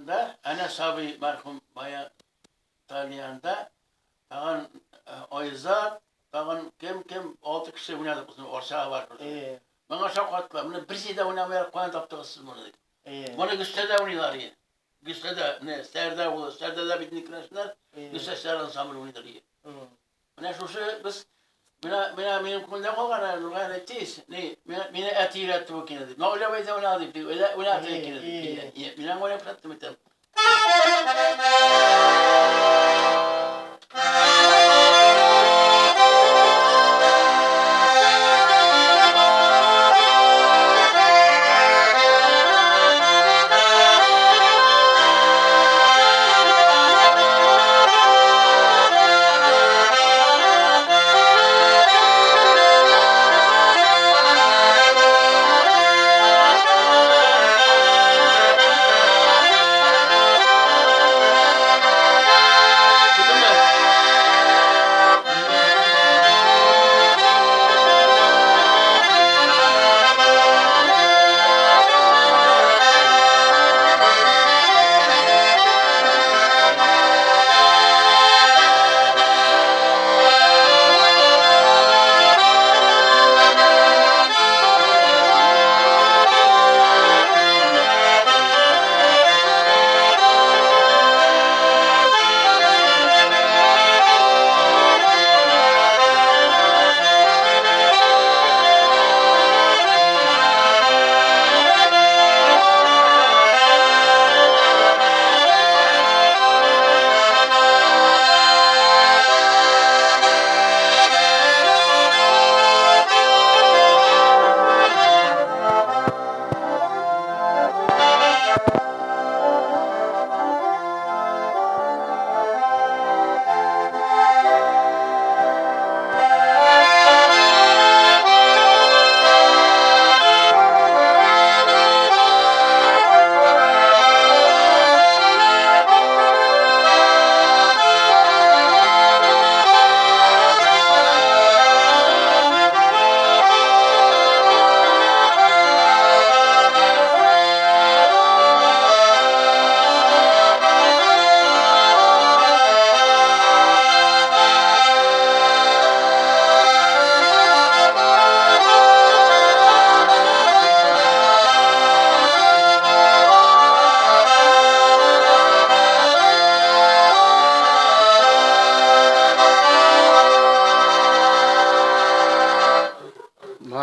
Баянда, Әнәс абый мәрхүм баян тальянда, тагын Айзат, тагын кем-кем, алты кеше уйнадык без Арчага барып. Моңа шаккаттылар. Моны бер җирдә уйнамыйлар, каян таптыгыз сез моны дип. Моны Гөсләдә уйныйлар иде. Гөсләдә, менә Сәрдә улы, Сәрдәдә бит инде керәшеннәр, Гөслә Сәр ансамбле уйныйлар иде. Менә шушы без менә менә минем күңелдә калган әле Нургаян әйтте ич, ни, мине әти өйрәтте бу кино дип. Наилә абый да уйнады дип, уйнады кино дип. Мин аңа уйнап күрсәттем әйтәм.